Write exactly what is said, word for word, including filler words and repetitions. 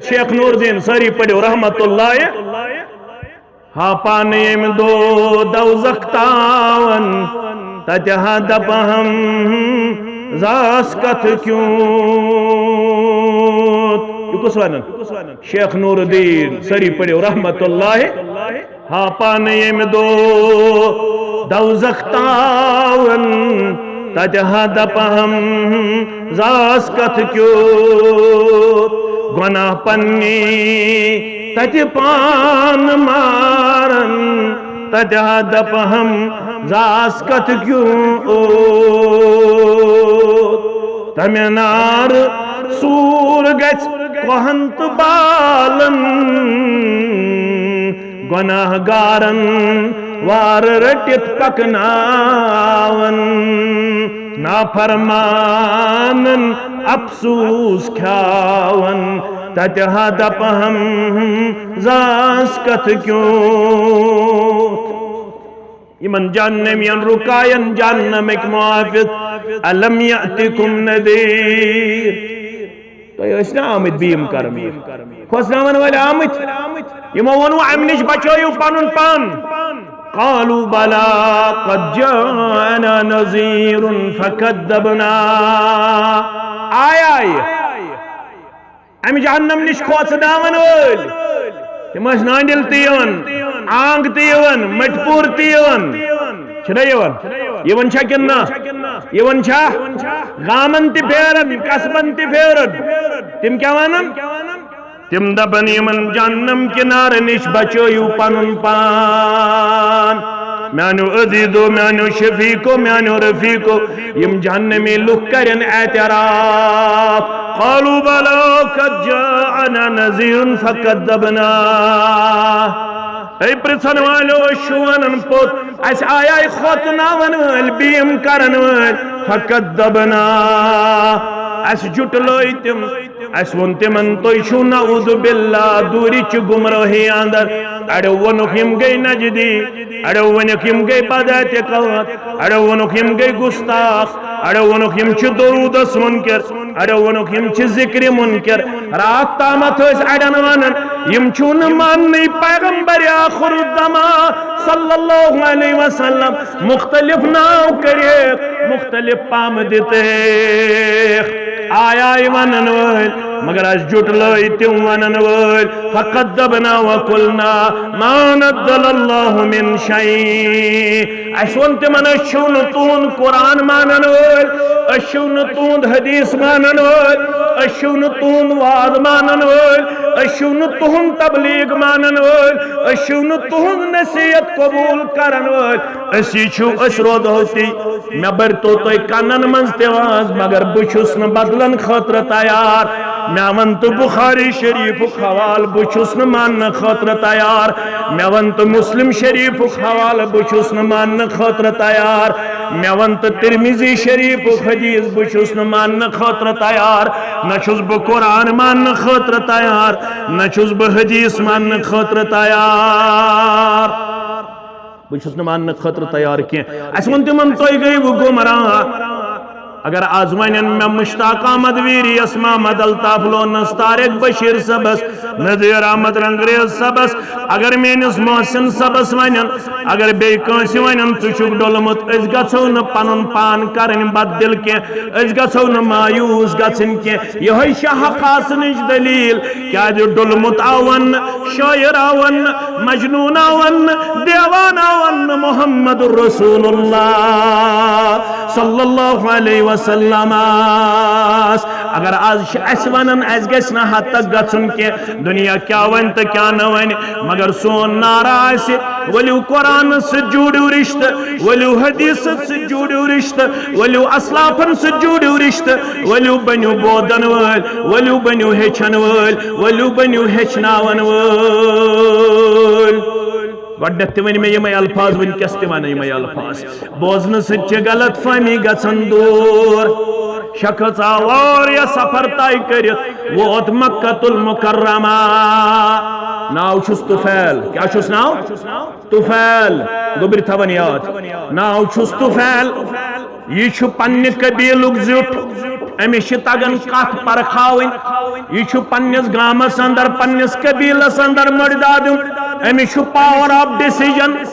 شیخ نور الدین، سٲری پٔرِو رحمت اللہ۔ ہا پانہٕ ییٚمہِ دۄہ دوزخ تاون، تتہِ ہا دپہم زاس کتھ کیوٗت۔ یہِ کُس ونان؟ شیخ نور الدین، سٲری پٔرِو رحمت اللہ۔ ہا پانہٕ ییٚمہِ دۄہ دوزخ تاون، تتہِ ہا دپہم زاس کتھ کیوٗت۔ گۄناہ پننی تتہِ پان مارن، تتہِ ہا دپہم زاس کتھ کیوٗت۔ تمہِ نار سوٗر گژھِ کوہن تہٕ بالن، گۄناہ گارن وار رٔٹِتھ پکناون، نافرمانن افسوس کھیاون، تتہِ ہا دپہم زاس کتھ کیوٗت۔ یِمن جہنمین رُکاین جہنمٕکۍ محافظ، الم یأتکم نذیر۔ تُہۍ ٲسۍ نہ آمٕتۍ بیم کرن وٲلۍ؟ کھوژناون وٲلۍ آمٕتۍ؟ یِمو ووٚنوٕ، "امہِ نِش بچٲیِو پنُن پان۔" قالوا بلی قد جاءنا نذیر فکذبنا۔ آے آے۔ امہِ جہنم نِش کھوژناون وٲلۍ۔ تِم ٲسۍ نانڈل تہِ یِوان، آنگ تہِ یِوان، مٹپور تہِ یِوان۔ چھِنہ یِوان؟ یِوان چھا کِنہٕ نہ؟ یِوان چھا؟ گامن تہِ پھیران، قصبن تہِ پھیران۔ تِم کیٛاہ ونان؟ تِم دپن، یِمن جہنم کنارٕ نِش بچٲیِو پنُن پان۔ میانیو عزیزو، میانیو شفیقو، میانیو رفیقو، یِم جہنمی لُکھ کرن اعتراف۔ قالوا بلی قد جاءنا نذیر فکذبنا۔ اے پرژھن والو، أسۍ چھِو ونان پوٚت، اسہِ آیے کھوژناون وٲلۍ، بیم کرن وٲلۍ، فکذبنا، اسہِ جُٹلٲے تِم۔ اسہِ ووٚن تِمن، تُہۍ چھِو نعوذ باللہ دوٗرِچہِ گمرٲہی اندر۔ اڑیو ووٚنُکھ، یِم گٔے نجدی، اڑیو ووٚنُکھ، یِم گٔے بدعتکار، اڑیو ووٚنُکھ، یِم گٔے گستاخ، اڑیو ووٚنُکھ، یِم چھِ درودس منکر، اڑیو ووٚنُکھ، یِم چھِ ذکرِ منکر۔ راتھ تامتھ ٲسۍ اڑٮ۪ن ونان، یِم چھِو نہٕ ماننٕے۔ پیغمبر آخر الزمان صلی اللہ علیہ وسلم مختلف ناو کٔرِتھ، مختلف پامہٕ دِتھ آے آے ونن وٲلۍ، مگر اسہِ جُٹلٲے تِم ونن وٲلۍ۔ فکذبنا وقلنا ما نزل اللہ من شیء۔ اسہِ ووٚن تِمن، أسۍ چھِو نہٕ تُہُنٛد قرآن مانن وٲلۍ، أسۍ چھِو نہٕ تُہُنٛد حدیث مانن وٲلۍ، أسۍ چھِو نہٕ تُہُنٛد وعظ مانن وٲلۍ، أسۍ چھِو نہٕ تُہُنٛد تبلیغ مانن وٲلۍ، أسۍ چھِو نہٕ تُہُنٛد نصیحت قبول کرن وٲلۍ۔ أسی چھِو، أسۍ روزہو تی۔ مےٚ بٔرۍتو تُہۍ کَنَن منٛز تہِ واز، مگر بہٕ چھُس نہٕ بدلن خٲطرٕ تیار۔ مےٚ وَن تہٕ بُخاری شریٖفُک حوالہٕ، بہٕ چھُس نہٕ ماننہٕ خٲطرٕ تیار۔ مےٚ وَن تہٕ مُسلِم شریٖفُک حوالہٕ، بہٕ چھُس نہٕ ماننہٕ خٲطرٕ تیار۔ مےٚ وَن تہٕ ترمذی شریٖفُک حدیث، بہٕ چھُس نہٕ ماننہٕ خٲطرٕ تیار۔ نہ چھُس بہٕ قرآن ماننہٕ خٲطرٕ تیار، نہ چھُس بہٕ حدیث ماننہٕ خٲطرٕ تیار۔ بہٕ چھُس نہٕ ماننہٕ خٲطرٕ تیار کینٛہہ۔ اَسہِ ووٚن تِمن، تُہۍ گٔیوٕ گمراہ۔ اگر از ونن مےٚ مشتاق احمد ویری یس، محمد الطاف لونس، طارق بشیر صٲبس، نذیر احمد رنگریز صٲبس، اگر میٲنِس محسن صٲبس ونن، اگر بیٚیہِ کٲنٛسہِ ونن، ژٕ چھُکھ ڈوٚلمُت، أسۍ گژھو نہٕ پنُن پان کرٕنۍ بددِل کینٛہہ، أسۍ گژھو نہٕ مایوس گژھٕنۍ کینٛہہ۔ یِہوٚے چھےٚ حق آسنٕچ دٔلیٖل۔ کیٛازِ ڈوٚلمُت آو وننہٕ، شٲعر آو وننہٕ، مجنون آو وننہٕ، دیوان آو وننہٕ، محمد رسول اللہ صلی اللہ علیہ وسلم آس۔ اگر از چھِ اَسہِ ونان، اَسہِ گژھِ نہٕ حد تک گژھُن کینٛہہ، دُنیا کیٛاہ ونہِ تہٕ کیٛاہ نہٕ ونہِ، مگر سون نعرٕ آسہِ، ؤلِو قرآنس سۭتۍ جوڑِو رشتہٕ، ؤلِو حدیثس سۭتۍ جوڑِو رشتہٕ، ؤلِو اسلافن سۭتۍ جوڑِو رشتہٕ، ؤلِو بٔنِو بوزن وٲلۍ، ؤلِو بٔنِو ہیٚچھن وٲلۍ، ؤلِو بٔنِو ہیٚچھناون وٲلۍ۔ گۄڈٕنٮ۪تھ تہِ ؤنۍ مےٚ یِمے الفاظ، وٕنکٮ۪س تہِ ونہٕ یِمے الفاظ۔ بوزنہٕ سۭتۍ چھِ غلط فہمی گژھان دوٗر۔ شخص آو واریاہ سفر طے کٔرِتھ، ووت مکہ المکرمہ۔ ناو چھُس طفیل۔ کیٛاہ چھُس ناو؟ طفیل۔ گوٚبرۍ تھاوان یاد۔ ناو چھُس طفیل۔ یہِ چھُ پننہِ قبیلُک زیُٹھ، أمِس چھِ تگان کتھ پرکھاوٕنۍ۔ یہِ چھُ پننِس گامس اندر، پننِس قبیلس اندر مٔڈۍ دادیُن، أمِس چھُ power of decision۔